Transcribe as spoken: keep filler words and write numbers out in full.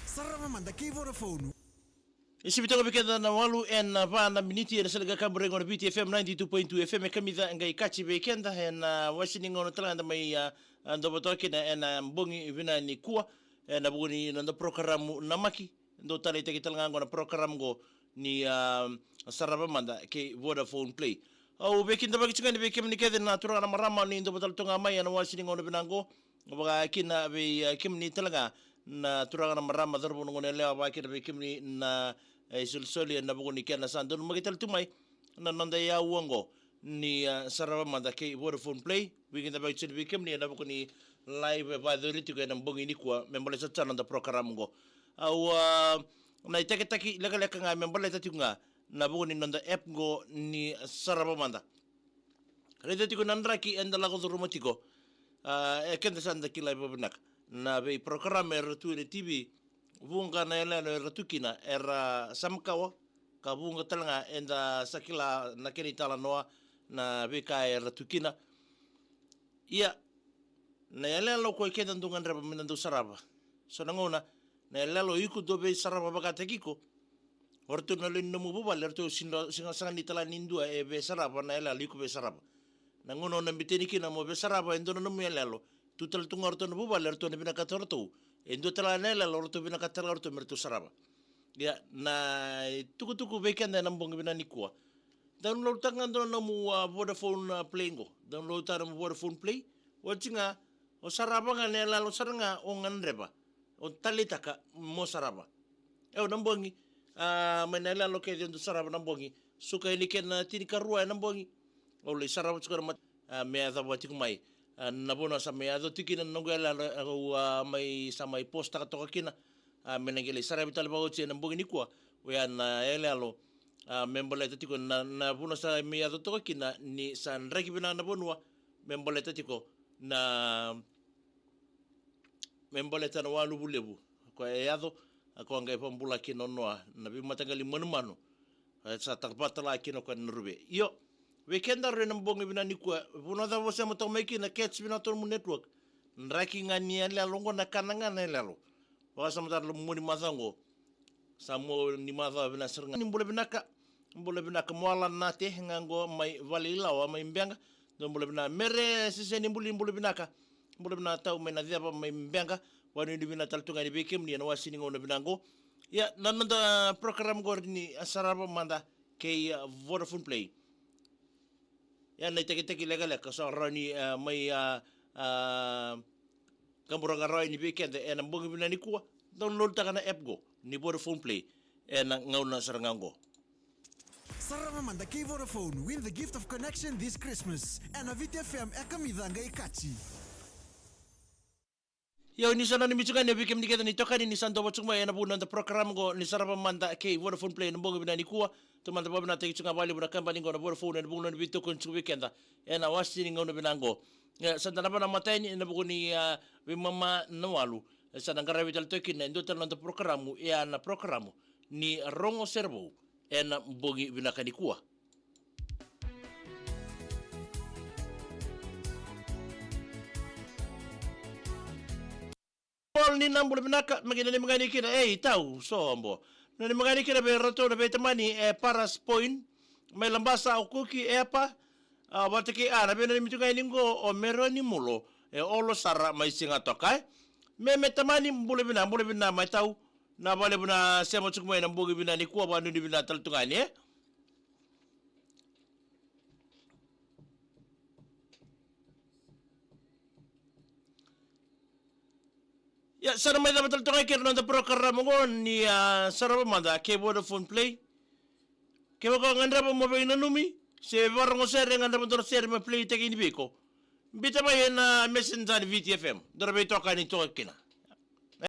Sarava mada kei Vodafone. E sivi toka vei keda na walu ena va na miniti ena sala ga kaburego na Viti F M ninety-two point two F M e kamica qai kaci vei keda ena wasi ni gauna tale ga da mai, a, a, dovatoka kina ena bogi vinaka nikua ena vuku ni noda porokaramu na maki. Dou taleitaki tale ga oqo na porokaramu oqo ni, a, Sarava Mada kei Vodafone Play. Au veikidavaki tiko ga ni vei kemuni kece na turaga na marama ni dou vata tale tu ga mai ena wasi ni gauna vinaka oqo. Vaka kina vei, a, kemuni tale ga na turaga na marama, cauravou, na goneyalewa, vaka kina vei kemuni na, e, isolisoli ena vuku ni kena sa donumaki tale tu mai na noda iyau oqo ni, a, Sarava Mada kei Vodafone Play. Veikidavaki tiko vei kemuni ena vuku ni live e vakayacori tiko ena bogi nikua me baleta sara na noda porokaramu oqo. Au, a, na itakitaki lekaleka ga me baleta tiko ga na vuku ni noda app oqo ni Sarava Mada. Raica tiko na draki eda lako curuma tiko. A, e keda sa da kila vakavinaka na veiporokaramu era tu ena T V. Vuqa na yaloyalo era tu kina, era sa makawa, ka vuqa tale ga eda sa kila na kena italanoa, na veika era tu kina. Ia, na yaloyalo ko i keda dau gadreva me da dau sarava. So na gauna, na yaloyalo iko dau veisarava vakataki iko, o ratou na lewe ni nomu vuvale, o ratou sega, sega, sega ni tala ni dua e veisarava na yaloyalo iko veisarava. Na gauna o na biteni kina mo veisarava e dua na nomu yaloyalo, tu tale tu ga o ratou na vuvale, o ratou na vinakata o ratou e dua tale ga na yaloyalo, o ratou vinakata tale ga o ratou me ratou sarava. Ia, na itukutuku vei keda ena bogi vinaka nikua. Download taka ga dua na nomu, a, Vodafone, a, Play oqo. Download taka nomu Vodafone Play. Oti ga, o sarava ga na yaloyalo sara ga o gadreva, o taleitaka mo sarava. Io, na bogi, a, mai na yaloyalo kece e dau sarava na bogi, suka yani kena tinikarua ena bogi. Au lai sarava tiko na mat-, a, me yacova tiko mai, a, na vanua sa mai yaco tiko kina na noqu yaloyalo, au, a, mai, sa mai post taka toka kina. A, me na qai lai saravi tale vakaoti ena bogi nikua. Oya na yaloyalo, a, me baleta tiko na, na vanua sa mai yaco toka kina ni sa draki vinaka na vanua, me baleta tiko na, me baleta na waluvu levu. Koya e yaco, a, koya qai vakabula kina o Noa na veimataqali manumanu. E sa tavata tale ga kina o koya na ruve. Io, vei kedaru ena bogi vinaka nikua, vanua cava o sema toka mai kina, catch vinaka toka nomu network. Draki ga ni yaloyalo oqo, na kana ga na yaloyalo. Vakasamataka na loma ni macawa oqo. Sa mua ni macawa vinaka sara ga. Ni bula vinaka, bula vinaka Moala Nate, ga oqo mai Valeilawa, mai Beqa. Dou bula vinaka Mere Sese ni Buli, bula vinaka. Bula vinaka Tau mai Naceva, mai Beqa. Vakanuinui vinaka tale tu ga yani vei kemuni ena wasi ni gauna vinaka oqo. Ia, na noda program oqori ni Sarava Mada kei, a, Vodafone Play. Ia, na itakitaki lekaleka sa rawa ni, a, mai, a, a, kaburaka rawa yani vei keda ena bogi vinaka nikua. Download taka na app qo ni Vodafone Play ena gauna sara ga oqo. Sarava Mada kei Vodafone, win the gift of connection this Christmas. Ena Viti F M e kamica qai kaci. Io, ni sa nanumi tiko ga yani vei kemuni kece na itokani ni sa dau vata tiko mai ena vuku ni noda program qo ni Sarava Mada kei Vodafone Play ena bogi vinaka nikua. Taumada vakavinavinakataki tiko ga vakalevu na kabani qo na Vodafone ena vuku ni nona veitokoni tiko vei keda ena wasi ni gauna vinaka qo. E, sa da na vanamata yani ena vuku ni, a, veimama na walu. E, sa na qaravi tale toka kina e dua tale na noda porokaramu, e a na porokaramu ni Rogo Serevou ena bogi vinaka nikua. Paul, ni na bula vinaka, me qai nanumi ga yani kina, ei, Tau, sobo. Nanumi ga yani kina vei iratou na veitamani e Paras Point, mai Labasa, o Kuki, Epa, a, vata kei Ana, veinanumi tu ga yani qo o Meroni Mulo, e Olo Sara, mai Sigatoka, e. Me, me tamani, bula vinaka, bula vinaka mai Tau, na vakalevu na sema tiko mai ena bogi vinaka nikua, vakanuinui vinaka tale tu ga yani, e. Ia, sa na mai cava tale toka kei na noda program oqo ni, a, Sarava Mada kei Vodafone Play. Kevaka o gadreva mo veinanumi, Se vakarorogo sere ga, drau dau sere me play taki ni vei iko. Biuta mai ena Messenger ni Viti F M. Drau veitokani toka kina.